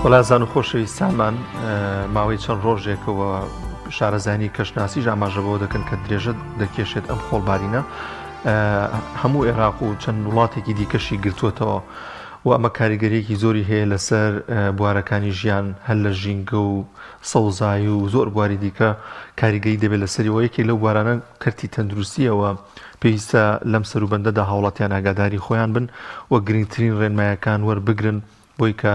وەلازان و خۆشەویستانمان ماوەی چەند ڕۆژێکەوە شارەزانی کەشناسیش ئاماژە بەوە دەکەن کە درێژە دەکێشێت ئەم خۆڵبارینە هەموو عێراق و چەند وڵاتێکی دیکەشی گرتووەتەوە و ئەمە کاریگەریەکی زۆری هەیە لەسەر بوارەکانی ژیان هەر لە ژینگە و سەوزایی و زۆر بواری دیکە کاریگەری دەبێت لەسەری و یەکێک لەو بوارانە کەرتی تەندروستیەوە پێویستە لەم سەروبەندەدا هاوڵاتیان ئاگاداری خۆیان بن و گرنگترین ڕێنمایەکان وەربگرن بۆی کە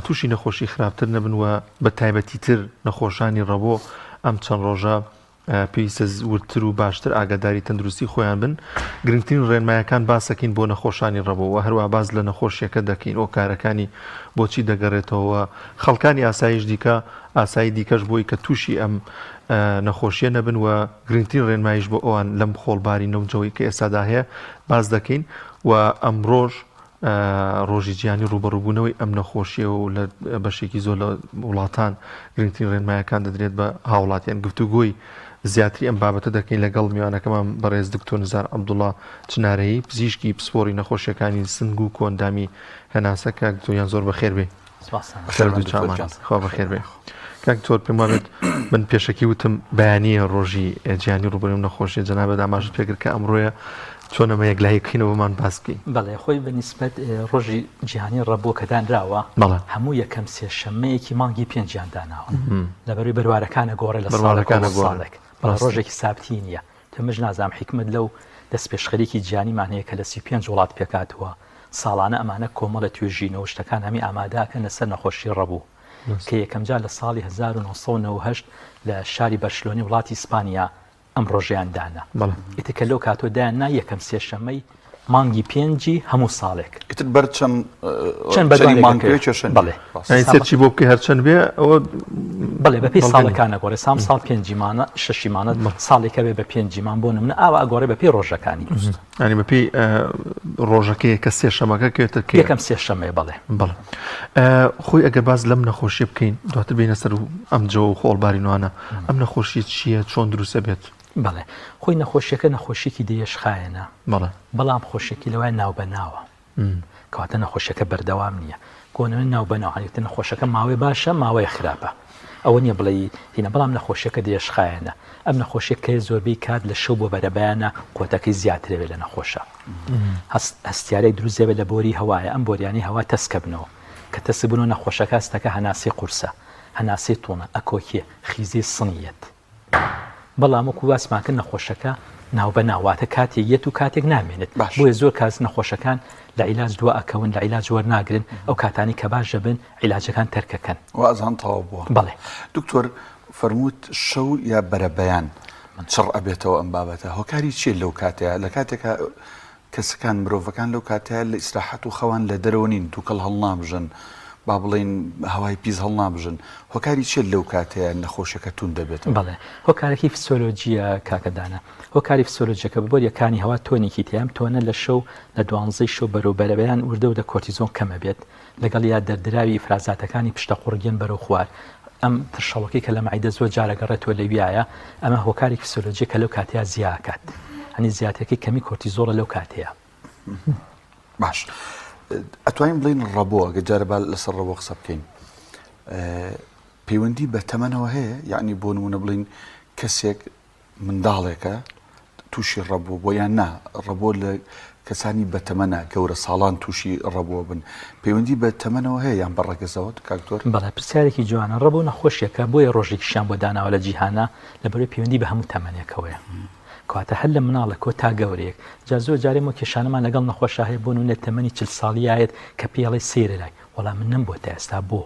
تووشی نەخۆشی خراپتر نەبن و بە تایبەتی تر نەخۆشانی ڕەبۆ ئەم چەند ڕۆژە پێویستە وردتر و باشتر ئاگاداری تەندروستی خۆیان بن. گرنگترین ڕێنمایەکان باسەکەین بۆ نەخۆشانی ڕەبۆ و هەروەها باس لە نەخۆشیەکە دەکەین هۆکارەکانی بۆچی دەگەڕێتەوە و خەڵکانی ئاسایش دیکە ئاسایی دیکەش بۆی کە تووشی ئەم نەخۆشیە نەبن و گرنگترین ڕێنمایش بۆ ئەوان لەم خۆڵبارینە و جەوەی کە ئێستادا هەیە باس دەکەین و ئەمڕۆژ ڕۆژی جیهانی ڕووبەڕووبوونەوەی ئەم نەخۆشیە و لە بەشێکی زۆر لە وڵاتان گرنگترین ڕێنمایەکان دەدرێت بە هاوڵاتیان. گفتوگۆی زیاتری ئەم بابەتە دەکەین لەگەڵ میوانەکەمان بەڕێز دکتۆر نزار عەبدوڵا چنارەیی پزیشکی پسپۆڕی نەخۆشیەکانی سنگ و کۆئەندامی هەناسە. کاک دکتۆر گیان زۆر بەخێر بێی. سپاستان. دوو چاومان خوا بەخێر بێ. کاک دکتۆر پێم وابێت من پێشەکی وتم بەیانیە ڕۆژی جیهانی ڕووبەڕووی نەخۆشیە جەنابت ئاماژەت پێکرد کە ئەمڕۆیە چۆن ئەمە یەکلایی بکەینەوە بۆمان باس بکەی. بەڵێ خۆی بە نیسبەت ڕۆژی جیهانی ڕەبۆ کە دانراوە بەڵێ هەموو یەکەم سێشەممەیەکی مانگی پێنجیان داناوە لەبەروی بەروارەکانە گۆڕێ لە بەروارەکانە ساڵێک گۆڕێ. ساڵێک بەڵێ ڕاستە. ڕۆژێکی سابتی نییە تۆ منش نازانم حیکمەت لەو دەستپێشخەریکی جیهانیمان هەیە کە لە 35 وڵات پێکهاتووە ساڵانە ئەمانە کۆمەڵە توێژینەوە و شتەکان هەمی ئامادەکەن لەسەر نەخۆشی ڕەبوو کە یەکەمجار لە ساڵی 1998 لە شاری بەرشلۆنی وڵاتی ئیسپانیا ئەم ڕۆژەیان دانا. ئیتر کە لەو کاتەوە دایان نا یەکەم سێشەممەی مانگی پێنجی هەموو ساڵێک. ئیتر بەر چەند چەند چەنی مانگ پێ کێشە نییە. بەڵێ. یانی search ی بۆ بکەی هەر چەند بێ ئەوە بەڵێ بەپێی ساڵەکان ئەگۆڕێ سام ساڵ پێنجی مانە شەشی مانە ساڵێکە بێ بە پێنجی مان بۆ نمونە ئاوا ئەگۆڕێ بەپێی ڕۆژەکانی. یانی بەپێی ڕۆژەکەیە کە سێشەمەکە کەوێتە کەی؟ یەکەم سێشەمەیە بەڵێ. بەڵێ. خۆی ئەگەر باس لەم نەخۆشیە بکەین دواتر بێینە سەر ئەم جەوە و خۆڵبارینوانە ئەم نەخۆشیە چییە چۆن دروستە بێت؟ بەڵێ خۆی نەخۆشیەکە نەخۆشیەکی درێژخایەنە بەڵێ بەڵام خۆشیەکی لەوای ناوبەناوە کەواتە نەخۆشیەکە بەردەوام نییە کۆنەوە ناوبەناو هەنێتە نەخۆشەکە ماوەی باشە ماوەی خراپە ئەوە نییە بڵێ هینە بەڵام نەخۆشیەکە درێژخایەنە ئەم نەخۆشیە زۆربەی کات لە شەو بۆ بەرەبەیانە قۆتەکەی زیاترەوێت لە نەخۆشە هەستیارێک دروست دەبێت لە بۆری هەوایە ئەم بۆریانی هەوا تەسکەبنەوە کە تەسک بوون نەخۆشەکە هەستەکە هەناسەی قورسە هەناسەی توونە ئەکۆکیە خیزەی سنگیەت بەڵام وەکو باسمان کرد نەخۆشەکە ناوبەناو واتە کاتێک یەت و کاتێک نامێنێت باش. بۆیە زۆر کاس نەخۆشەکان لە عیلاج دوا ئەکەون لە عیلاج وەرناگرن ئەو کاتانی کە باش دەبن عیلاجەکان تەرکەکەن. وازان تەواو بووە. بەڵێ. دکتۆر فەرمووت شەو یا بەرەبەیان چڕ ئەبێتەوە ئەم بابەتە هۆکاری چیە لەو کاتەیە لە کاتێکا کەسەکان مرۆڤەکان لەو کاتەیە لە ئیسراحەت و خەوان لە دەرەوە نین دووکەڵ هەڵنابژن با بڵێین هەوای پیس هەڵنابژن هۆکاری چیە لەو کاتەیە نەخۆشیەکە توند دەبێتەوە؟ بەڵێ هۆکارەکەی فسۆلۆجیە کاکە دانا هۆکاری فسۆلۆجیەکە بە بۆریەکانی هەوا تۆنێکی تیا ئەم تۆنە لە شەو لە دوانزەی شەو بەرەو بەرەبەیان وردە وردە کۆرتیزۆن کەمە بێت لەگەڵ یا دەردراوی ئیفرازاتەکانی پشتە قوڕگێن بەرەو خوار ئەم ترشەڵۆکەی کە لە مەعیدە زۆر جار ئەگەڕێتەوە لەویایە ئەمە هۆکارێکی فسۆلۆجیە کە لەو کاتەیە زیا ئەکات هەنی زیاترەکەی کەمی کۆرتیزۆڵە لەو کاتەیە. باش ئەتوانین بڵین ڕەبۆ ئەگە جارە با لەسەر ڕەبۆ قسە بکەین پەیوەندی بە تەمەنەوە هەیە یعنی بۆ نمونە بڵین کەسێک منداڵێکە تووشی ڕەبۆ بۆ یان نا ڕەبۆ لە کەسانی بەتەمەنە گەورە ساڵان تووشی ڕەبۆ بن پەیوەندی بە تەمەنەوە هەیە یان بە ڕەگەزەوە کاکتۆر؟ بەڵێ پرسیارێکی جوانە ڕەبۆ نەخۆشیەکە بۆیە ڕۆژێکیشیان بۆ داناوە لە جیهانا لەبەرەوەی پەیوەندی بە هەموو تەمەنێکەوەیە کەواتە هەر لە مناڵێکەوە تا گەورەیەک جا زۆر جارێ مۆ کێشانەمان لەگەڵ نەخۆشا هەیە بۆ نمونە تەمەنی 40 ساڵیایەت کە پێڵێ سەیرە لای وەڵا من نەم بۆ تا ئێستا بۆ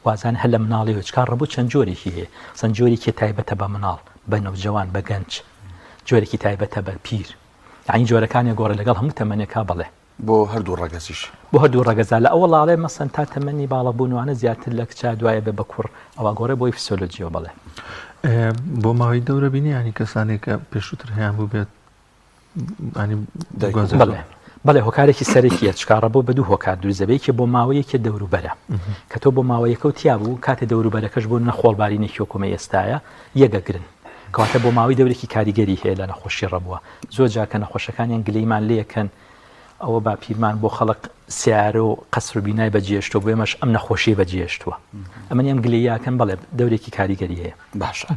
وازانێ هەر لە مناڵیەوە چکا ڕەبوو چەند جۆرێکی هەیە چەند جۆرێکی تایبەتە بە مناڵ بە نەوجەوان بە گەنج جۆرێکی تایبەتە بە پیر یعنی جۆرەکانی گۆڕێ لەگەڵ هەموو تەمەنێکا بەڵێ بۆ هەردوو ڕەگەزیش بۆ هەردوو ڕەگەزا لە ئەوەڵا ئەڵێ مەسەن تا تەمەنی باڵغ بوونوانە زیاتر لە کچا دوایە بێ بە کوڕ ئەوە گۆڕێ بۆی فسۆلۆجیەوە بەڵێ. بۆ ماوەی دەورە بینی ینی کەسانێک کە پێشووتر هەیان بوو بێت بەڵێ بەڵێ هۆکارێکی سەرەکیە چکا ڕەبۆ بە دوو هۆکار دروست دەبێت یەکێ بۆ ماوە یەکێ دەوروبەرە کە تۆ بۆ ماوەیەکە و تیا بوو کاتێ دەوروبەرەکەش بۆ نەخۆڵبارینێکی وەکومە ئێستایە یەگەگرن کەواتە بۆ ماوەی دەورێکی کاریگەری هەیە لە نەخۆشی ڕەبووە زۆر جار کە نەخۆشەکانیان گلەیمان لێکەن. ئەوە باپیرمان بۆ خەڵک سیارە و قەسر و بینای بەجێشتووە بۆ ئێمەش ئەم نەخۆشیەی بەجێشتووە ئەمن ئەم گلەییاکەن بەڵێ دەورێکی کاریگەری هەیە. باشە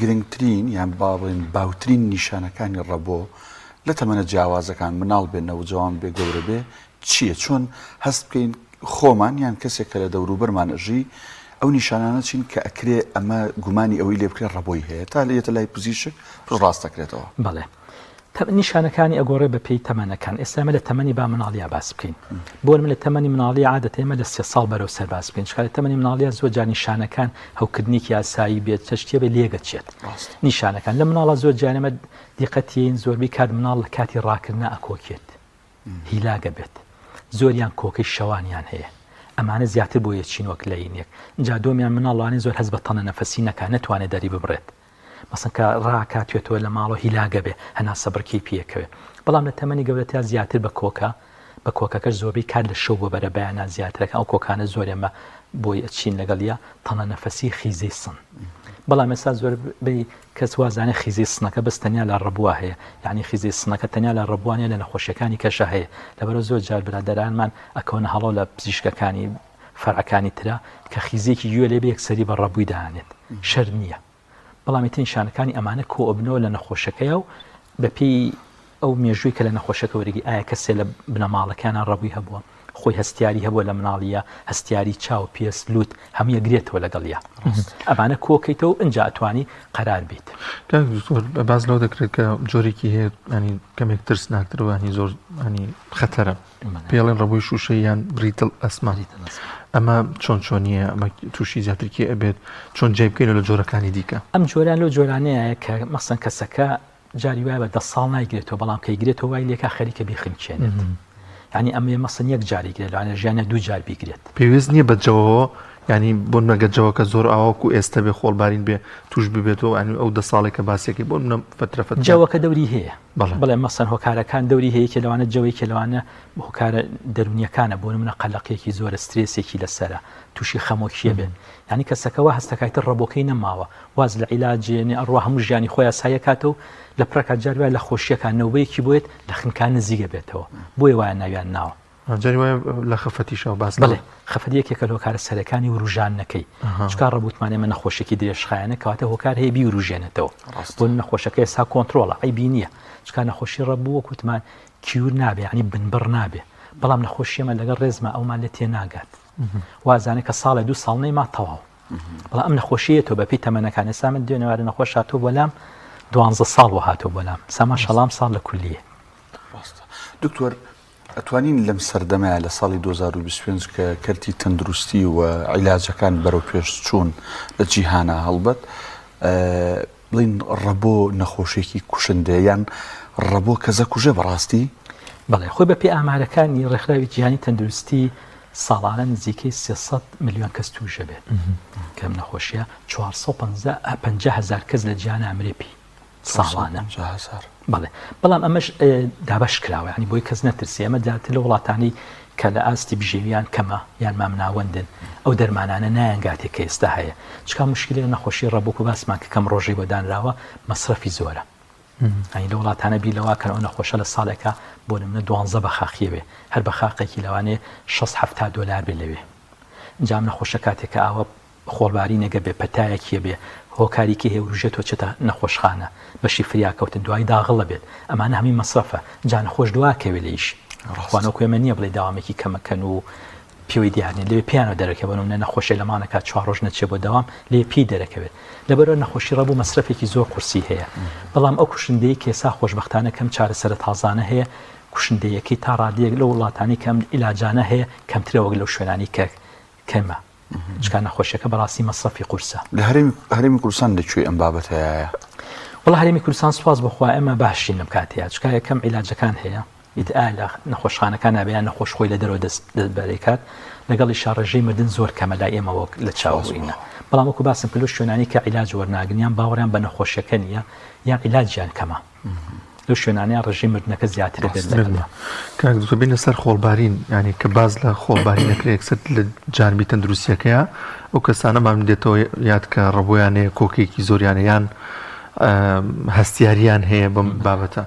گرنگترین یان با بڵێین باوترین نیشانەکانی ڕەبۆ لە تەمەنە جیاوازەکان مناڵ بێ نەوجەوان بێ گەورە بێ چییە؟ چۆن هەست بکەین خۆمان یان کەسێک کە لە دەوروبەرمان ئەژی ئەو نیشانانە چین کە ئەکرێ ئەمە گومانی ئەوەی لێ بکرێ ڕەبۆی هەیە تا لێتە لای پزیشک پشتڕاست دەکرێتەوە؟ بەڵێ نیشانەکانی ئەگۆڕێ بە پێی تەمەنەکان ئێستا ئێمە لە تەمەنی با مناڵیا باس بکەین بۆ من لە تەمەنی مناڵی عادەت ئێمە لە سێ ساڵ بەرەو سەر باس بکەین چکار لە تەمەنی مناڵیا زۆر جار نیشانەکان هەوکردنێکی ئاسایی بێت چەشتێ بێ لێگەچێت نیشانەکان لە مناڵە زۆر جار ئێمە دیقەتین زۆربەی کات مناڵ لە کاتی ڕاکردنا ئەکۆکێت هیلاگە بێت زۆریان کۆکەی شەوانیان هەیە ئەمانە زیاتر بۆ یەچین وەک لەینێک جا دۆمیان مناڵانی زۆر هەست بە تەنە نەفەسی نەکا نەتوانێت دەری ببڕێت مەسەن کە ڕاکا توێتەوە لە ماڵەوە هیلاگە بێ هەناسە بڕکێی پێکەوێ بەڵام لە تەمەنی گەورەترا زیاتر بە کۆکە بە کۆکەکەش زۆربەی کات لە شەو بۆ بەرە بەیانان زیاترەکە ئەو کۆکانە زۆر ئێمە بۆی ئەچین لەگەڵیا تەنە نەفەسی خیزەی سن بەڵام ئێستا زۆربەی کەس وازانێ خیزەی سنەکە بەس تەنیا لە ڕەبووە هەیە یعنی خیزەی سنەکە تەنیا لە ڕەبووە نیە لە نەخۆشیەکانی کەشە هەیە لەبەرە زۆر جار برادەرانمان ئەکەونە هەڵۆ لە پزیشکەکانی فەرعەکانی ترە کە خیزێکی گوێ لێ بێ یەکسەری بە ڕەبووی دانێت شەرت نییە بەڵام ئیتر نیشانەکانی ئەمانە کۆ ئەبنەوە لە نەخۆشەکەیا و بەپێی ئەو مێژووی کە لە نەخۆشەکە وەرگی ئایا کەسێ لە بنەماڵەکەیانە ڕەبووی هەبووە خۆی هەستیاری هەبووە لە مناڵیە هەستیاری چاو پێست لوت هەموو یەگرێتەوە لەگەڵیا ئەمانە کۆکەیتەوە ئینجا ئەتوانی قەرار بیت. کاک دکتۆر باس لەوە دەکرێت کە جۆرێکی هەیە ینی کەمێک ترسناکتر و ینی زۆر ینی خەتەرە پێڵێن ڕەبووی شوشەی یان brittle asthma ئەمە چۆن چۆنیە ئەمە تووشی زیاتر کێ ئەبێت چۆن جێ بکەین لە جۆرەکانی دیکە ئەم جۆران لەو جۆرانەیە کە مەسەن کەسەکە جاری وایە بە دە ساڵ نایگرێتەوە بەڵام کە یگرێتەوە وای لێکا خەریکە بیخنکێنێت یعنی ئەمەیە مەسەن یەک جاری گرێت لەوانەیە ژیانە دوو جار بیگرێت پێویست نییە بە جەوەوە ینی بۆ نمەگە جەوەکە زۆر ئاوەکو ئێستا بێ خۆڵبارین بێ توش ببێتەوە ئەنی ئەو دە ساڵێک کە باسیەکەی بۆ منە فترە فترە جەوەکە دەوری هەیە بەڵێ مەسەن هۆکارەکان دەوری هەیە کە لەوانە جەوەی کە لەوانە هۆکارە دەرونیەکانە بۆ منە قەلەقێکی زۆرە سترێسێکی لەسرە تووشی خەمۆکیە بێت ینی کەسەکە وا هەستەکایتر ڕەبۆکەی نەماوە واز لە عیلاجێنێ ئەڕوا هەموو ژیانی خۆی ئاساییە کاتەوە لە پڕەکە جار وایە لە خۆشیەکان نەوبەیەکی بۆیت لە خنکان نزیکە بێتەوە بۆیە وایە ناویان ناوە. جاری وایە لە خەفەتیشەوە باس بەڵێ خەفەت یەکێکە لە هۆکارە سەرەکانی وروژاندنەکەی چونکە ڕەبوتمان ئێمە نەخۆشیەکی درێژخایەنە کەواتە هۆکار هەیە بیوروژێنێتەوە بۆ نەخۆشەکە ئێستا کۆنترۆڵە عەیبی نییە چونکە نەخۆشی ڕەبوو وەک وتمان cure نابێ یعنی بنبڕ نابێ بەڵام نەخۆشی ئێمە لەگەڵ ڕێزما ئەومان لێ تێناگات وازانێ کە ساڵێ دوو ساڵ نەیما تەواو بەڵام ئەم نەخۆشیە تۆ بەپی تەمەنەکان ئێستا من دوێنێ وارە نەخۆش هاتووە بۆ لام دوانزە ساڵ بۆ هاتووە بۆ لام ساما شەڵام ساڵ لە کولیە ڕاستە دکتۆر ئەتوانین لەم سەردەمەیە لە ساڵی 2025 کە کەرتی تەندروستی و عیلاجەکان بەرەو پێش چوون لە جیهانە هەڵبەت بڵین ڕەبۆ نەخۆشێکی کوشندەیە یان ڕەبۆ کەزە کوژێ بەڕاستی؟ بەڵێ خۆی بەپێی ئامارەکانی ڕێکخراوی جیهانی تەندروستی ساڵانە نزیکەی 300 ملیۆن کەس تووشە بێت کەم نەخۆشیە 450 هزار کەس لە جیهان ئەمرێ پێی ساڵانە بەڵێ بەڵام ئەمەش دابەش کراوە ینی بۆی کەس نەترسی ئەمە زیاتر لە وڵاتانی کە لە ئاستی بژێویان کەمە یان مامناوەندن ئەو دەرمانانە نایانگاتێ کە ئێستا هەیە چکا مشکلە نەخۆشی ڕەبوک و باسمان کە کەم ڕۆژەی بۆ دانراوە مەسرەفی زۆرە ئەی لە وڵاتانە بیر لەوە کەن ئەو نەخۆشە لە ساڵێکا بۆ نمونە دوانزە بەخاخیە بێ هەر بەخاقێکی لەوانەیە شەست حەفتا دۆلار بێ لەوێ ئینجا ئەم نەخۆشە کاتێک کە ئاوە خۆڵبارینێکە بێ پەتایەکیە بێ هۆکاری کێ هەیە وروژێ تۆ چێتە نەخۆشخانە بەشی فریاکەوتن دوای داغڵە بێت ئەمانە هەمووی مەسرەفە جا نەخۆش دواکەوێ لە ئیش خوانەوە کوێمە نییە بڵێ داوامێکی کەمەکەن و پێوەی دیار نیە لەوێ پێیانەوە دەرەکەوێت بۆ نمونە نەخۆشێک لە مانەکە چوار ڕۆژ نەچێ بۆ دەوام لێ پێی دەرەکەوێت لەبەرئەوە نەخۆشی ڕەبوو مەسرەفێکی زۆر قورسی هەیە بەڵام ئەو کوشندەی کە ئێستا خۆشبەختانە کەم چارەسەرە تازانە هەیە کوشندەیەکەی تا ڕادەیەک لەو وڵاتانی کەم عیلاجانە هەیە کەمترە وەک لەو شوێنانی کە کەمە چکا نەخۆشیەکە بەڕاستی مەسرەفی قورسە. لە هەرێمی هەرێمی کوردستان لە کوێی ئەم بابەتەیایە؟ وەڵا هەرێمی کوردستان سوپاس بۆ خوا ئێمە باشین لەم کاتەیە چکا یەکەم عیلاجەکان هەیە ئیتر ئایا لە نەخۆشخانەکان نابێ یان نەخۆش خۆی لە دەرەوە دەست دەستبەرێکات لەگەڵیشا ڕێژەی مردن زۆر کەمە لای ئێمە وەک لە چاو بووینە بەڵام وەکو باسم کرد لەو شوێنانەی کە عیلاج وەرناگرن یان باوەڕیان بە نەخۆشیەکە نییە یان عیلاجیان کەمە لەو شوێنانەیان ڕێژەی مردنەکە زیاترە بێت لەگەڵ کاک دکتۆر بینە سەر خۆڵبارین ینی کە باز لە خۆڵبارین دەکرێت یەکسەر لە جانبی تەندروستیەکەیە ئەو کەسانەمان دێتەوە یاد کە ڕەبۆیان هەیە کۆکێکی زۆریان یان هەستیاریان هەیە بەم بابەتە.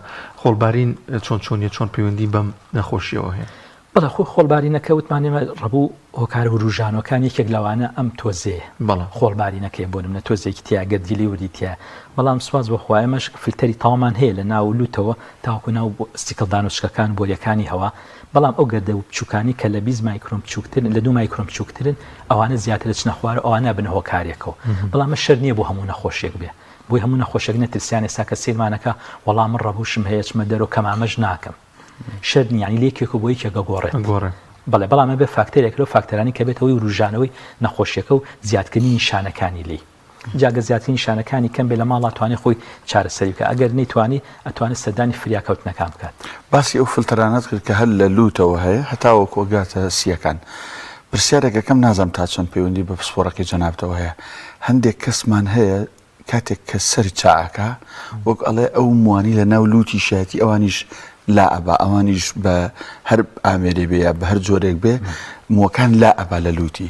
خۆڵبارین چۆن چۆنیە چۆن پەیوەندی بەم نەخۆشیەوە هەیە؟ بەڵێ خۆی خۆڵبارینەکە وتمان ئێمە ڕەبوو هۆکارە وروژانەکان یەکێک لەوانە ئەم تۆزەیە بەڵێ خۆڵبارینەکەی بۆ نمونە تۆزێکی تیا گەردیلی وردی تیا بەڵام سواز بۆ خوا ئێمەش فلتەری تەواومان هەیە لە ناو لوتەوە تاوەکو ناو سیکڵدانۆچکەکان بۆریەکانی هەوا بەڵام ئەو گەردە بچوکانی کە لە 20 مایکرۆن بچووکترن لە دوو مایکرۆن بچووکترن ئەوانە زیاتر دەچنە خوارەوە ئەوانە بنە هۆکارێکەوە بەڵام ئەمە شەرت نییە بۆ هەموو نەخۆشیەک بێ بۆی هەموو نەخۆشێک نەترسیان ئێستا کە سەیرمانەکە وەڵا من ڕەبووشم هەیە چمە دەرەوە کەمامەش ناکەم شەرت نییە یانی لە یەکێکەوە بۆ یەکێک ئەگۆڕێت ئەگۆڕێ. بەڵێ بەڵام ئەبێ فاکتەرێک لەو فاکتەرانەی کە بێتە هۆی وروژانەوەی نەخۆشیەکە و زیادکردنی نیشانەکانی لێی جا گەر زیاترین نیشانەکانی کەم بێ لە ماڵا توانێ خۆی چارەسەری بکات ئەگەر نەیتوانی ئەتوانێت سەردانی فریاکەوتنەکان بکات. باسی ئەو فلتەرانەت کرد کە هەر لە لوتەوە هەیە هەتاوەکو ئەگاتە سییەکان. پرسیارێک ئەکەم نازانم تا چەند پەیوەندی بە پسپۆڕەکەی جەنابتەوە هەیە. هەندێک کەسمان هەیە کاتێک کە سەر چا ئەکا وەک ئەڵێ ئەو موانی لە ناو لوتیشایەتی ئەوانیش لا ئەبا ئەوانیش بە هەر ئامێرێ بێ یا بە هەر جۆرێک بێ موەکان لا ئەبا لە لوتی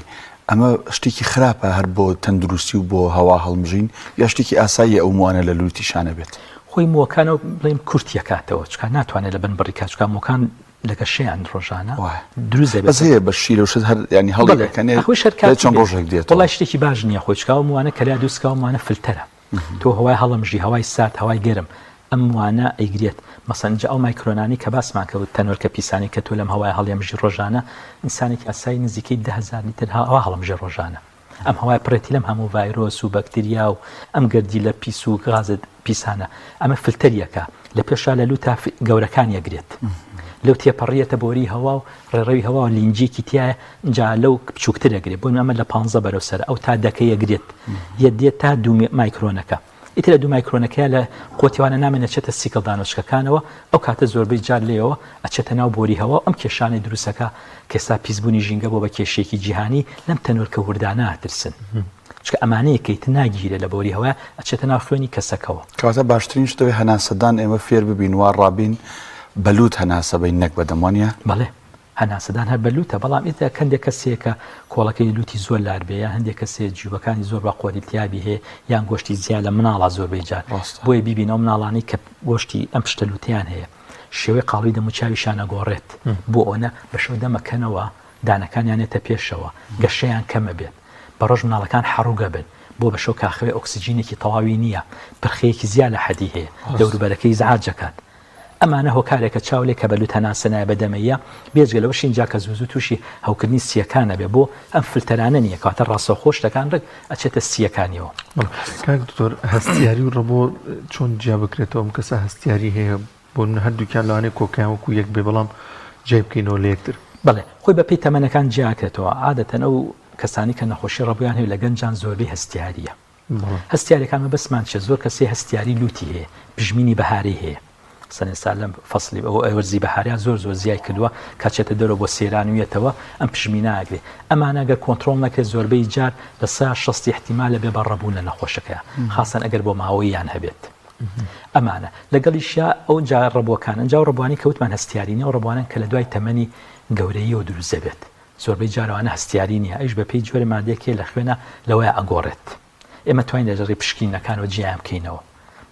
ئەمە شتێکی خراپە هەر بۆ تەندروستی و بۆ هەوا هەڵمژین یا شتێکی ئاساییە ئەو موانە لە لوتیشانە بێت؟ خۆی موەکانەوە بڵێم کورتیەکاتەوە چکا ناتوانێت لە بن بڕیکا چکا موەکان لە گەشەیان ڕۆژانە دروست دەبێت. بەس هەیە بە شیرە و شت هەر ینی هەڵی ئەکەنێ خۆی شەر کاتی چەند ڕۆژێک دێت. وەڵای شتێکی باش نییە خۆی چکا ئەو موانە کە لیا دروست کراوە موانە فلتەرە تۆ هەوای هەڵمژی هەوای سارد هەوای گەرم ئەم موانە ئەیگرێت مەسەن جا ئەو مایکرۆنانەی کە باسمان کرد تەنۆلکە پیسانەی کە تۆ لەم هەوای هەڵیەمژی ڕۆژانە ئینسانێکی ئاسایی نزیکەی 10000 لیتر هەوا هەڵمژێ ڕۆژانە ئەم هەوای پڕێتی لەم هەموو ڤایرۆس و بەکتریا و ئەم گەردیلە پیس و غازە پیسانە ئەمە فلتەریەکە لە پێشا لە لوتا گەورەکان یەگرێت لەو تێپەڕیەتە بۆری هەوا و ڕێڕەوی هەوا و لینجێکی تایە جا لەو بچووکتر ئەگرێت بۆ ئەمە لە پ بەرەو سەر ئەو تا دەکە یەگرێت یە دێت تا دوو مایکرۆنەکە ئیتر لە دوو مایکرۆنەکەیا لە قۆتیوانە نامێنێ ئەچێتە سیکڵدانۆچکەکانەوە، ئەو کاتە زۆربەی جار لێیەوە ئەچێتە ناو بۆری هەوا و ئەم کێشانەی دروستەکا کە ئێستا پیسبوونی ژینگە بۆ بە کێشەیەکی جیهانی لەم تەنۆلکە وردانە ئەترسن چونکە ئەمانەیە کە ئیتر ناگیرێ لە بۆری هەوایە ئەچێتە ناو خوێنی کەسەکەوە. کەواتە باشترین شت ئەوەیە هەناسەدان ئێمە فێر ببین وا ڕابین بە لووت هەناسە بەین نەک بە دەم وانیە؟ بەڵێ. هەناسەدان هەر بە لوتە بەڵام ئیتا کەندێک کەس هەیە کە کۆڵەکەی لوتی زۆر لار بێ یان هەندێک کەس هەیە جیوبەکانی زۆر بە قۆری التیابی هەیە یان گۆشتی زیا لە مناڵا زۆربەی جار ڕاستە. بۆیە بیبینە ئەو مناڵانەی کە گۆشتی ئەم پشتە لوتەیان هەیە شێوەی قاڵوی دەموچاویشیان ئەگۆڕێت بۆ ئەوەنە بە شەو دەمەکەنەوە دانەکانیان یەتە پێشەوە گەشەیان کەمە بێت بە ڕۆژ مناڵەکان حەڕوگە بن بۆ بە شەو کاخەوێ ئۆکسجینێکی تەواوی نییە پرخەیەکی زیا لە حەدی هەیە دەوروبەرەکەی ئیزعاج ئەکات ئەمانە هۆکارێکە چاو لێ کە بە لوت هەناسە نایە بە دەمەیە، بێجگە لەوەش ئینجا کە زوو زوو تووشی هەوکردنی سییەکان ئەبێ بۆ ئەم فلتەرانە نییە کەواتە ڕاستەوخۆ شتەکان ڕێک ئەچێتە سییەکانیەوە. بەڵێ کاک دکتۆر هەستیاری و ڕەبۆ چۆن جیا بکرێتەوە ئەم کەسە هەستیاری هەیە بۆ نمونە هەردووکیان لەوانەیە کۆکەیان وەکو یەک بێ بەڵام جیای بکەینەوە لە یەکتر. بەڵێ خۆی بە پێی تەمەنەکان جیا ئەکرێتەوە عادەتەن ئەو کەسانەی کە نەخۆشی ڕەبۆیان هەیە لە گەنجان زۆربەی هەستیاریە. هەستیاریەکان مەبەستمان چیە زۆر کەس هەیە هەستیاری لوتی هەیە پژمینی بەهارەی هەیە مەسەن ئێستا لەم فەسلی وەرزی بەهاریا زۆر زۆر زیای کردووە کە چێتە دەرەوە بۆ سەیران و یەتەوە ئەم پژمینە ئەگرێ ئەمانە گەر کۆنترۆڵ نەکرێت زۆربەی جار لە سا شەستی احتیمالە بێ بە ڕەبوون لە نەخۆشەکەیا خاصەن ئەگەر بۆ ماوەییان هەبێت ئەمانە لەگەڵیشیا ئەو جا ڕەبووەکان ئەنجا و ڕەبوانی کەوتمان هەستیاری نیە و ڕەبوانن کە لە دوای تەمەنی گەورەییەوە دروست دەبێت زۆربەی جار ئەوانە هەستیاری نیە ئەویش بەپێی جۆرە مادەیەک هەیە لە خوێنا لەوەیا ئەگۆڕێت ئێمە توانین لە ڕێی پشکنینەکانەوە جیایان بکەینەوە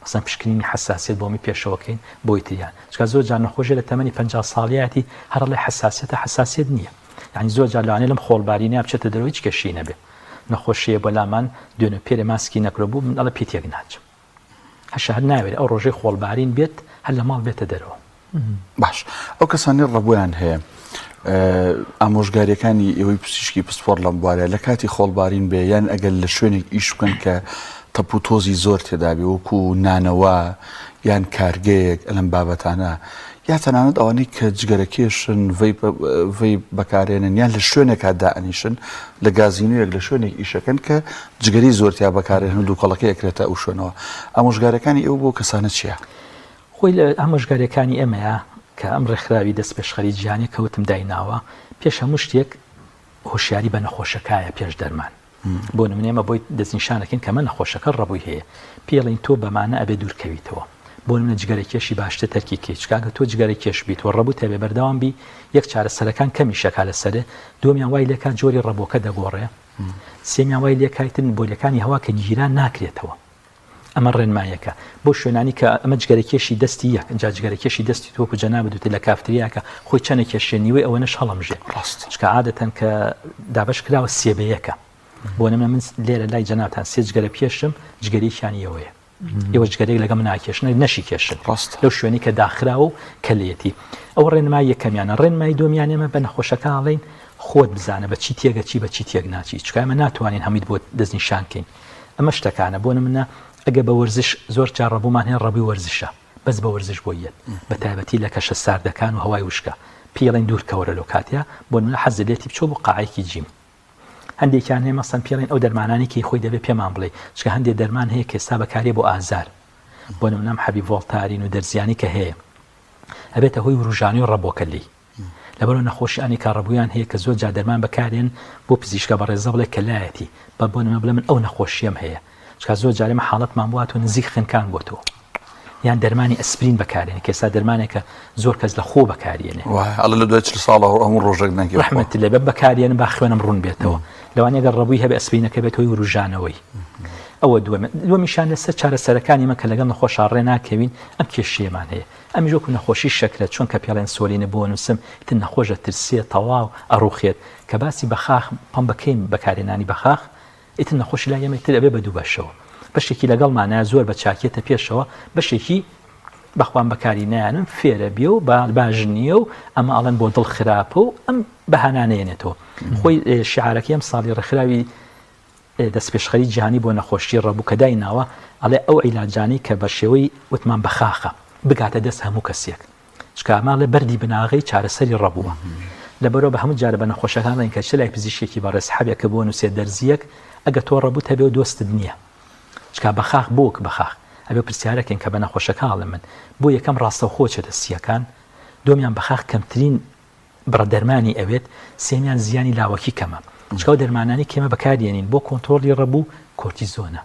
مەسەن پشکنینی حەساسیەت بۆ می پێشەوە کەین بۆی تریان چونکە زۆر جار نەخۆشی لە تەمەنی 50 ساڵیاتی هەر ئەڵێ حەساسیەتە حەساسیەت نییە یعنی زۆر جار لەوانەیە لەم خۆڵبارینە بچێتە دەرەوە هیچ کێشەی نەبێ نەخۆشیە بۆ لامان دوێنێ پێرێ ماسکی نەکرۆ بوو من ئەڵێ پێی تێک ناچم هەشە هەر ناوێرێ ئەو ڕۆژەی خۆڵبارین بێت هەر لە ماڵ بێتە دەرەوە. باش ئەو کەسانەی ڕەبۆیان هەیە ئامۆژگاریەکانی ئێوەی پزیشکی پسپۆڕ لەم بوارە لە کاتی خۆڵبارین بێ یان ئەگەر لە شوێنێک ئیش بکەن کە تەپ و تۆزی زۆر تێدابێ وەکو نانەوا یان کارگەیەک ئەلم بابەتانە یا تەنانەت ئەوانەی کە جگەرە کێشن vape بەکارێنن یان لە شوێنێکا دائەنیشن لە گازینۆیەک لە شوێنێک ئیشەکەن کە جگەرەی زۆر تیا بەکارێنن و دووکەڵەکەی ئەکرێتە ئەو شوێنەوە ئامۆژگاریەکانی ئێوە بۆ کەسانە چییە؟ خۆی لە ئامۆژگاریەکانی ئێمەیە کە ئەم ڕێکخراوی دەستپێشخەری جیهانیە کە وتم دایناوە پێش هەموو شتێک هۆشیاری بە نەخۆشەکایە پێش دەرمان بۆ نمونە ئێمە بۆی دەستنیشانەکەین کە مە نەخۆشەکە ڕەبووی هەیە پێڵین تۆ بەمانە ئەبێ دوورکەویتەوە بۆ نمونە جگەرە کێشی باشتر تەرکی کەی چونکە ئەگەر تۆ جگەرە کێش بیت و ڕەبووت هەبێ بەردەوام بی یەک چارەسەرەکان کەمی شەکا لەسەرێ دووەمیان وای لێکا جۆری ڕەبۆکە دەگۆڕێ سێمیان وای لێکایتن بۆریەکانی هەوا کە گیران ناکرێتەوە. ئەمە ڕێنمایەکە بۆ شوێنانی کە ئەمە جگەرەکێشی دەستی یەک جا جگەرەکێشی دەستی تۆ وەکو جەنابت وتت لە کافتریاکە خۆی چەنە کێشێ نیوەی ئەوەنەش هەڵەمژێ ڕاست چکە عادەتەن کە دابەش کراوە سێ بە یەکە بۆ نمونە من لێرە لای جەنابتان سێ جگەرە پێشم جگەرێکیان ئێوەیە ئێوە جگەرێک لەگەڵ من ناکێشن نەشی کێشن ڕاست لەو شوێنی کە داخراوە و کەلێتی ئەو ڕێنمای یەکەمیانە ڕێنمای دووەمیان ئێمە بە نەخۆشەکە ئەڵێین خۆت بزانە بە چی تێگەچی بە چی تێک ناچی چکە ئێمە ناتوانین هەموویت بۆ دەستنیشان کەین ئەمە شتەکانە بۆ نمونە ئەگە بە وەرزش زۆر جار ڕەبوومان هەیە ڕەبووی وەرزشە بەس بە وەرزش بۆی یەت بە تایبەتی لە کەشە ساردەکان و هەوای وشکە پێی ئەڵێن دوور کەوەرە لەو کاتەیە بۆ نمونە حەزت لێتی بچۆ بۆ قاعەیەکی جیم هەندێکیان هەیە مەسەن پێڵێن ئەو دەرمانانی کەی خۆی دەبێ پێمان بڵێ چکە هەندێ دەرمان هەیە کە ئێستا بەکارێ بۆ ئازار بۆ نمونە ئەم حەبی ڤۆڵتارین و دەرزیانی کە هەیە ئەبێتە هۆی وروژانی و ڕەبۆکە لێی لەبەرئەوە نەخۆشی ئانی کە ڕەبوویان هەیە کە زۆر جار دەرمان بەکارێن بۆ پزیشکە بەڕێزە بڵێ کە لایەتی بە بۆ نمونە بڵێ من ئەو نەخۆشیەم هەیە چکا زۆر جار ئێمە حاڵەتمان بووە تۆ نزیک خنکان بۆتەوە یان دەرمانی ئەسپرین بەکارێن کە ئێستا دەرمانێکە زۆر کەس لە خۆ بەکارێنێ وایە ئەڵێ لە دوای 40 ساڵەوە هەموو ڕۆژێک نەگێ ڕەحمەت لێ بە بەکارێن با خوێنم ڕوون بێتەوە لەوانەیە گەر ڕەبووی هەبێ ئەسپرینەکە بێت هۆی وروژانەوەی ئەوە دووەم دووەمیشان لەسەر چارەسەرەکانی مە کە لەگەڵ نەخۆشا ڕێ ناکەوین ئەم کێشەیەمان هەیە ئەمیش وەکو نەخۆشی شەکرە چۆن کە پێڵێن سۆلینە بۆ نوسم ئیتر نەخۆش ئەترسێ تەواو ئەڕوخێت کە باسی بەخاخ پەمبەکەین بەکارهێنانی بەخاخ ئیتر نەخۆشی لای ئێمە ئیتر ئەبێ بە دوو بەشەوە بەشێکی لەگەڵمانە زۆر بە چاکیەتە پێشەوە بەشێکی بەخوام بەکاری نایەنم فێرە بێ و باش نییە و ئەمە ئەڵێن بۆ دڵ خراپە و ئەم بەهانانەیەنێتەوە خۆی شعارەکەی ئەم ساڵی ڕێکخراوی دەستپێشخەری جیهانی بۆ نەخۆشی ڕەبوو کە دایناوە ئەڵێ ئەو عیلاجانەی کە بە شێوەی وتمان بەخاخە بگاتە دەست هەموو کەسێک چونکە ئەمە ئەڵێ بەردی بناغەی چارەسەری ڕەبووە لەبەرەوە بە هەموو جارە بە نەخۆشەکان ڵێن کە چ لای پزیشکێکی بەڕێز حەبێکە بۆ نووسێ دەرزیەک ئەگە تۆ ڕەبووت هەبێ و دۆستت نییە چکا بەخاخ بۆک بەخاخ ئەبێ پرسیارەکەین کە بە نەخۆشەکان ئەڵێ من بۆ یەکەم ڕاستەوخۆ چێتە سییەکان دووەمیان بەخاخ کەمترین بڕە دەرمانی ئەوێت، سێیەمیان زیانی لاوەکی کەمە، چونکە ئەو دەرمانانەی کە ئێمە بەکاریێنین بۆ کۆنترۆڵی ڕەبوو کۆرتیزۆنە،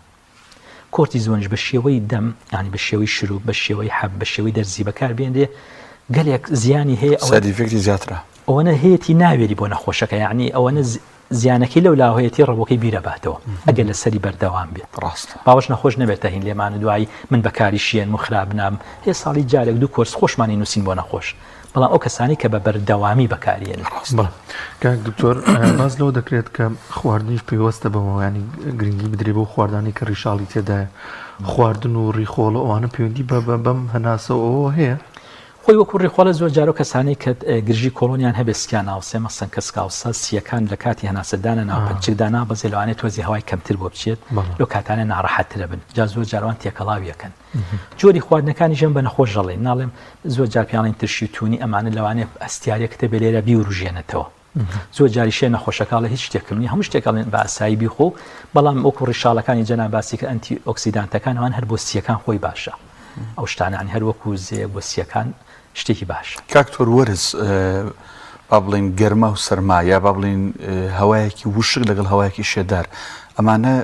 کۆرتیزۆنیش بە شێوەی دەم یانی بە شێوەی شروب بە شێوەی حەب بە شێوەی دەرزی بەکاربێنرێ گەلێک زیانی هەیە ئەوە side effect ی زیاترە. ئەوەنە هەیەتی ناوێری بۆ نەخۆشەکە یانی ئەوەنە زیانەکەی لەو لاوەیەتی ڕەبۆکەی بیرەباتەوە ئەگەر لەسەری بەردەوام بێت. ڕاستە. باوەش نەخۆش نەبێتە هین لێمان و دوایی من بەکاری شێنم و خراپ نابم هەیە ساڵی جارێک دوو کۆرس خۆشمانی نووسین بۆ نەخۆش بەڵام ئەو کەسانەی کە بە بەردەوامی بەکاریێنن. ڕاستە. بەڵێ کاک دکتۆر باس لەوە دەکرێت کە خواردنیش پەیوەستە بەوە ینی گرنگی بدرێ بۆ خواردانی کە ڕیشاڵی تێدایە خواردن و ڕیخۆڵە ئەوانە پەیوەندی بە بەم هەناسە ئەوە هەیە؟ خۆی وەکو ڕیخۆڵە زۆر جار ئەو کەسانەی کە گرژی کۆڵۆنیان هەبێت سکیان ئاوسێ مەسەن کە سکاوسە سییەکان لە کاتی هەناسەدانە ناو پەنچکدا نابەزێ لەوانەیە تۆزی هەوای کەمتر بۆ بچێت لەو کاتانە ناڕەحەتترە بن جا زۆر جاروان تێکەڵاویەکەن جۆری خواردنەکانی ژەم بە نەخۆش ژەڵێن ناڵێم زۆر جار پیاڵین ترشی و تونی ئەمانە لەوانەیە هەستیارێکتە بێ لێرە بیوروژێنێتەوە زۆر جاریش هەیە نەخۆشەکە ئەڵێ هیچ شتێکم نییە هەموو شتێک ئەڵێن بە ئاسایی بیخۆ بەڵام وەکو ڕیشاڵەکانی جەناب باسی کرد ئەنتی ئۆکسیدانتەکان ئەوان هەر بۆ سییەکان خۆی باشە ئەو شتانە یانی هەر وەکو زێ بۆ سییەکان شتێکی باشە. کاک تۆر وەرز با بڵێین گەرما و سەرما یا با بڵێین هەوایەکی وشک لەگەڵ هەوایەکی شێدار ئەمانە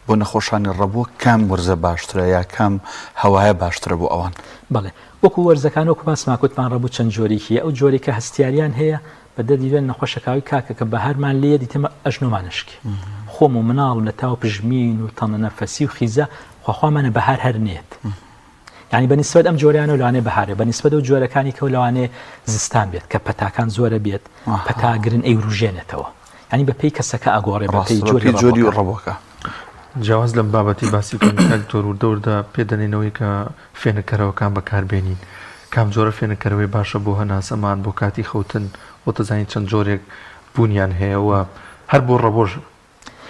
بۆ نەخۆشانی ڕەبووە کام وەرزە باشترە یا کام هەوایە باشترە بۆ ئەوان؟ بەڵێ وەکو وەرزەکان وەکو باسمان کوتمان ڕەبوو چەند جۆرێکی هەیە ئەو جۆرەی کە هەستیاریان هەیە بە دەردی دوێن نەخۆشە کاوی کاکە کە بەهارمان لێیە دیتەمە ئەژنۆمان ئەشکێ خۆم و مناڵم لە تاو پژمین و تەنە نەفەسی و خیزە خواخوامانە بەهار هەر نێت یعنی بە نیسبەت ئەم جۆریانە لەوانەیە بەهارێ بە نیسبەت ئەو جۆرەکانی کە لەوانەیە زستان بێت کە پەتاکان زۆرە بێت پەتا گرن ئەیوروژێنێتەوە یعنی بە پێی کەسەکە ئەگۆڕێ بە پێی جۆری جۆری ڕەبۆکە. جیاواز لەم بابەتی باسی کەن کاک دکتۆر وردە وردە پێ دەنێنەوەی کە فێنککەرەوەکان بەکاربێنین کام جۆرە فێنککەرەوەی باشە بۆ هەناسەمان بۆ کاتی خەوتن خۆت دەزانی چەند جۆرێک بوونیان هەیە و هەر بۆ ڕەبۆش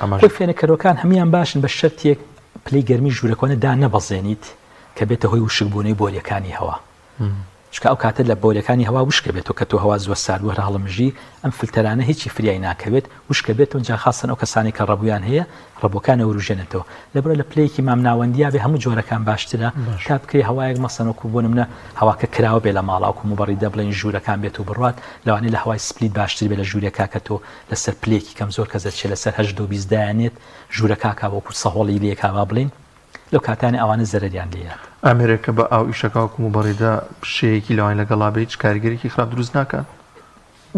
ئاماژە خۆی فێنککەرەوەکان هەموویان باشن بە شەرتێک پلەی گەرمی ژوورەکۆنە دانەبەزێنیت کە بێتە هۆی وشکبوونەوەی بۆریەکانی هەوا. چونکە ئەو کاتە لە بۆریەکانی هەوا وشکە بێتەوە کە تۆ هەوا زۆر سارد بوو هەر هەڵمژی ئەم فلتەرانە هیچی فریای ناکەوێت وشکە بێتەوە جا خاستەن ئەو کەسانەی کە ڕەبوویان هەیە ڕەبووەکان ئەوروژێنێتەوە لەبەرئەوە لە پلەیەکی مامناوەندیا بێ هەموو جۆرەکان باشترە تا بکرێ هەوایەک مەسەن وەکو بۆ نمونە هەواکە کراوە بێ لە ماڵا وەکو موبەڕیدە بڵێین ژوورەکان بێت و بڕوات لەوانەیە لە هەوای split باشتر بێ لە ژوورێکا کە تۆ لەسەر پلەیەکی کەم زۆر کەس دەچێ لەسەر هەژدە و 20 دایانێت ژوورەکە وەکو سەهۆڵی لێکا با بڵێین لەو کاتانە ئەوانە زەرەریان لێیات. ئامێرێک کە بە ئاو ئیشەکا وەکو موبەڕیدە شێیەکی لەوانی لەگەڵا بێ هیچ کاریگەریەکی خراپ دروست ناکات؟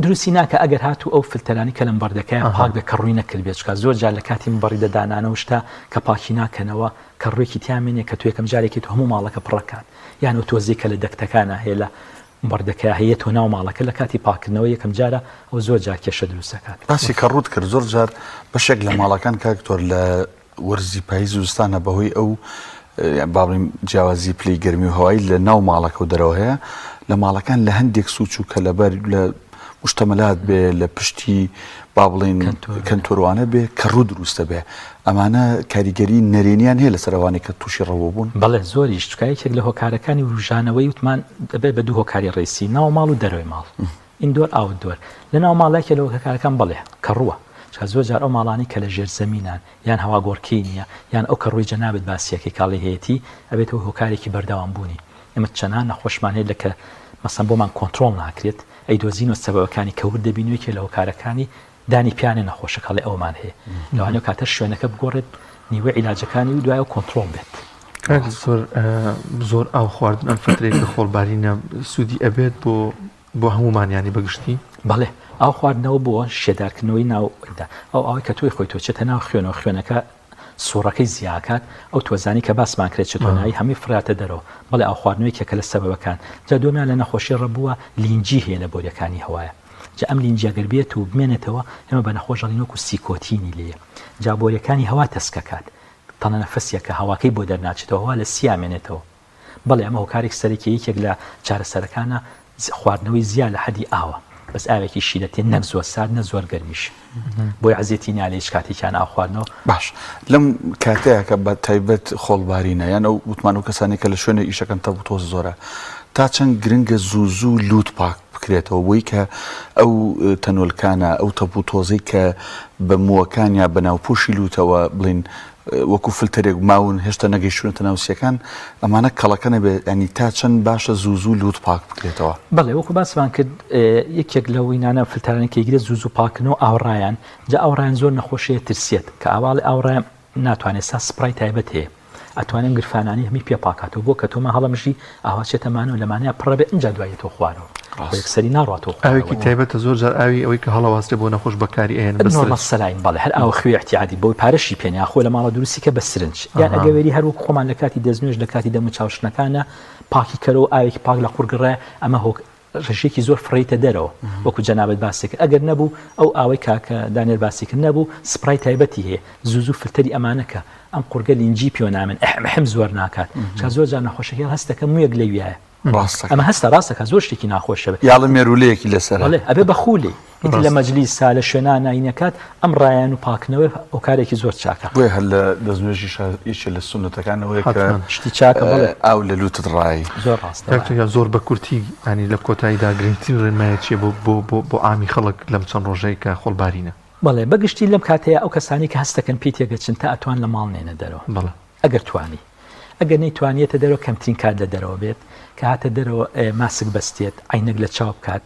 دروستی ناکا ئەگەر هاتوو ئەو فلتەرانەی کە لە مبەڕدەکەیان پاک بێت کە ڕووی نەکردبێت چونکە زۆر جار لە کاتی مبەڕیدە دانانەوە شتە کە پاکی ناکەنەوە کە ڕووێکی تیا مێنێ کە تۆ یەکەم جارێکی تۆ هەموو ماڵەکە پڕەکات یان ئەو تۆزەی کە لە دەکتەکانە هەیە لە مبەڕدەکە هەیە تۆ ناو ماڵەکە لە کاتی پاکردنەوە یەکەم جارە ئەو زۆر جار کێشە دروستەکات. باسی کەڕووت کرد زۆر جار بەشێک لە ماڵەکان کاک دکتۆر لە وەرزی پاییز و زستانە بەهۆی ئەو با بڵێین جیاوازی پلەی گەرمی و هەوایی لە ناو ماڵەکە و دەرەوە هەیە لە ماڵەکان لە هەندێک سوچ و کەلەبەر لە مشتەمەلات بێ لە پشتی با بڵین کەنتۆروانە بێ کە ڕوو دروستە بێ ئەمانە کاریگەری نەرێنیان هەیە لەسەر ئەوانەی کە تووشی ڕەوە بوون بەڵێ زۆریش چکە یەکێک لە هۆکارەکانی وروژانەوەی وتمان دەبێت بە دوو هۆکاری ڕێسی ناو ماڵ و دەرەوەی ماڵ indoor outdoor لە ناو ماڵ یەکێ لە هۆکارەکان بەڵێ کەڕووە چکە زۆر جار ئەو ماڵانەی کە لە ژێر زەمینان یان هەواگۆڕکێی نییە یان ئەو کەڕووی جەنابت باسیەکەی کاڵی هەیەتی ئەبێتە هۆی هۆکارێکی بەردەوام بوونی ئێمە چەنان نەخۆشمان هەیە لە کە مەسەن بۆمان کۆنترۆڵ ناکرێت ئەیدۆزینەوە سەبەبەکانی کە ورد دەبین و یەکێ لە هۆکارەکانی دانی پیانێ نەخۆشەکە ئەڵێ ئەومان هەیە لەوانەیە ئەو کاتە شوێنەکە بگۆڕێت نیوەی عیلاجەکانی و دوای ئەو کۆنترۆڵ بێت. کاک زۆر زۆر ئاو خواردن ئەم فترەی کە خۆڵبارینە سوودی ئەبێت بۆ بۆ هەموومان ینی بەگشتی؟ بەڵێ ئاو خواردنەوە بۆ شێدارکردنەوەی ناو ئەو ئاوەی کە تۆی خۆی تۆ چێتە ناو خوێنەوە خوێنەکە سوڕەکەی زیاکات ئەو تۆزانی کە باسمان کرێت چتۆنایی هەمووی فراتە دەرەوە بەڵێ ئاو خواردنەوە یەکێکە لە سەبەبەکان جا دووەمیان لە نەخۆشی ڕەبووە لینجی هەیە لە بۆریەکانی هەوایە جا ئەم لینجە گەر بێت و بمێنێتەوە ئێمە بە نەخۆش ئەڵێین وەکو سیکۆتینی لێیە جا بۆریەکانی هەوا تەسکەکات تەنە نەفەسیەکە هەواکەی بۆ دەرناچێتەوە هەوا لە سیا مێنێتەوە بەڵێ ئەمە هۆکارێک سەرەکیە یەکێک لە چارەسەرەکانە خواردنەوەی زیا لە حەدی ئاوە بەس ئاوێکی شیلەتێ نەک زۆر سارد نە زۆر گەرمیش بۆی عەزێتی نا لە هیچ کاتێکیان ئاو خواردنەوە. باش لەم کاتەیە کە بە تایبەت خۆڵبارینە یان ئەو وتمان ئەو کەسانەی کە لە شوێنێ ئیشەکەن تەپ و تۆز زۆرە تا چەند گرنگە زوو زوو لووت پاک بکرێتەوە بۆی کە ئەو تەنۆلکانە ئەو تەپ و تۆزەی کە بە مووەکان یا بە ناوپۆشی لووتەوە بڵین وەکو فلتەرێک ماون هێشتا نەگەیشتوونەتە ناو سیەکان ئەمانە کەڵەکە نەبێت ینی تا چەند باشە زوو زوو لووت پاک بکرێتەوە. بەڵێ وەکو باسمان کرد یەکێک لە وینانە فلتەرانە کە یگرێت زوو زوو پاکردنەوە ئاوڕایان جا ئاوڕایان زۆر نەخۆشەیە ترسێت کە ئاواڵی ئاوڕایان ناتوانێت سا سپرای تایبەت هەیە ئەتوانێت گرفانانی هەمی پێ پاکاتەوە بۆ کە تۆمە هەڵەمژی ئاوا چێتە مانەوە لەمانەیە پڕە بێ ئینجا دوای تۆ خوارەوە یەکسەری ناڕاتەوە ئاوێکی تایبەتە زۆر جار ئاوی ئەوەی کە هەڵەواسرێ بۆ نەخۆش بەکاری ئەهێنن بە سرنج. saline بەڵێ هەر ئاوە خوێ ئیعتیادی بەوەی پارەشی پێ نیە خۆ لە ماڵە دروستی کە بە سرنج یان ئەگە وێری هەر وەک خۆمان لە کاتی دەستنوێژ لە کاتی دەم و چاوشتنەکانە پاکی کەرەوە ئاوێکی پاک لە قوڕگڕێ ئەمە هۆک ڕێژەیەکی زۆر فڕێیتە دەرەوە وەکو جەنابت باسی کرد ئەگەر نەبوو ئەو ئاوەی کاکە دانێر باسی کرد نەبوو سپرای تایبەتی هەیە زوو زوو فلتەری ئەمانە کە ئەم قوڕگە لینجی پێوە نامێن ئەحم ئەحم زۆر ناکات چا زۆر جار نەخۆشەکە هەستەکە موویەک لەویایە ڕاستە ئەمە هەستە ڕاستەکە زۆر شتێکی ناخۆشە بێ یاڵە مێرولەیەکی لەسەرە بەڵێ ئەبێ بە خولی ئیتر لە مەجلیسا لە شوێنا ناینەکات ئەم ڕایان و پاکنەوەی هۆکارێکی زۆر چاکە. بۆیە هەر لە دەستنوێژیش یەکێ لە سوننەتەکان ئەوەیە کە حەتمەن. شتی چاکە بەڵێ. ئاو لە لوتت ڕای. زۆر ڕاستە دکتۆر گیان زۆر بە کورتی یانی لە کۆتاییدا گرنگترین ڕێنمایە چیە بۆ بۆ بۆ بۆ عامی خەڵک لەم چەند ڕۆژەی کە خۆڵبارینە؟ بەڵێ بە گشتی لەم کاتەیا ئەو کەسانەی کە هەست دەکەن پێی تێگەچن تا ئەتوان لە ماڵ نێنە دەرەوە. بەڵێ. ئەگەر توانی. ئەگەر نەیتوانی یەتە دەرەوە کەمترین کات لە دەرەوە بێت کە هاتە دەرەوە ماسک بەستێت عینەک لە چاو بکات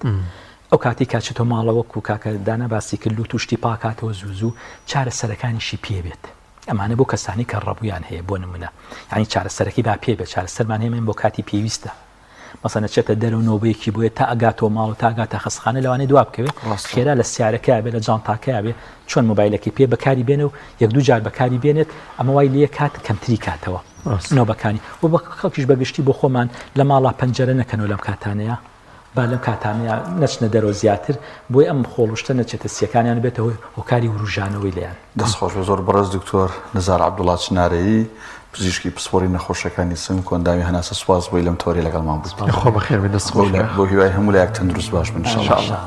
ئەو کاتی کاچێتەوە ماڵەوە وەکو کاکە دانا باسی کرد لوت و شتی پاکاتەوە زوو زوو چارەسەرەکانیشی پێ بێت ئەمانە بۆ کەسانی کە ڕەبوویان هەیە بۆ نمونە یعنی چارەسەرەکەی با پێ بێت چارەسەرمان هەیە بۆ کاتی پێویستە مەسەن ئەچێتە دەرەوە نۆبەیەکی بۆیە تا ئەگاتەوە ماڵ و تا ئەگاتە خەستخانە لەوانەیە دوا بکەوێت خێرا لە سیارەکەیا بێ لە جانتاکەیا بێ چۆن مۆبایلەکەی پێ بەکاری بێنێ و یەک دوو جار بەکاری بێنێت ئەمە وای لێ کات کەمتری کاتەوە نۆبەکانی و بە خەڵکیش بەگشتی بۆ خۆمان لە ماڵا پەنجەرە نەکەنەوە لەم کاتانەیە با لەم کاتانەیە نەچنە دەرەوە زیاتر بۆی ئەم خۆڵشتە نەچێتە سیەکانیان بێتە هۆی هۆکاری وروژانەوەی لێیان. دەست خۆش بێ زۆر بەڕێز دکتۆر نزار عەبدوڵا چنارەیی پزیشکی پسپۆری نەخۆشیەکانی سنگ کۆئەندامی هەناسە سوپاس بۆی لەم تەوەرەی لەگەڵمان بوویت. یاخوا بەخێر بێی دەست خۆش بێ. بۆ هیوای هەموو لایەک تەندروست باش بن ان شاء اللە.